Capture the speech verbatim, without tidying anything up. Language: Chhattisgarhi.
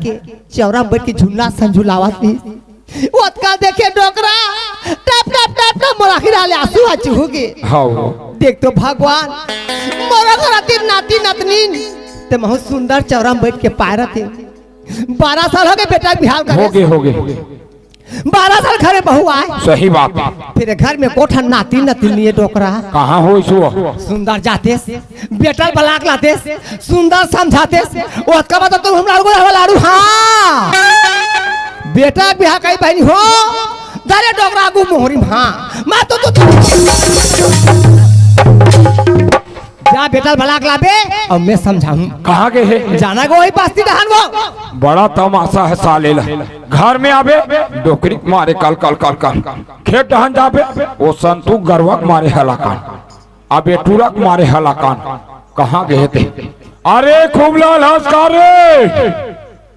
के चौरा म बइठ के झुलना असन झुलावत रहिस। ओतका देखे डोकरा टप टप टप टप मोर आँखी डाले आंसू आ चुहू गे। हव। देख तो भगवान, मोरो घर अतिन नाती नतनीन ते महूं सुंदर चौरा म बइठ के पाय रहितेंव। बारह साल होगे बेटा के बिहाव करे। होगे, होगे। बारह साल घरे बहू आय। सही बात हे। फेर घर में कोठा नाती नतनीन ए डोकरा। कहाँ होइस वो? सुंदर जातेस, बेटा ल बलाके लातेस, सुंदर समझातेस, ओतका बात तो हम लाड़ू को हवा लाड़ू, हाँ। बेटा के बिहाव कही बहिनी हो, धरे डोकरा गू मोहरी म, हाँ। मैं तो, तो, जा बेटा ल बलाके लाबे, अउ मैं समझाहूं। कहाँ गे हे? जाना गो वही बस्ती डहन वो। बड़ा तमासा हे साले ला। घर में आबे, डोकरी के मारे कल, कल, कल, कल। खेत डहन जाबे, ओ संतू गरवा के मारे हलाकान। अबे टूरा के मारे हलाकान। कहाँ गे हे ते? अरे खूब लाल हंस का रे।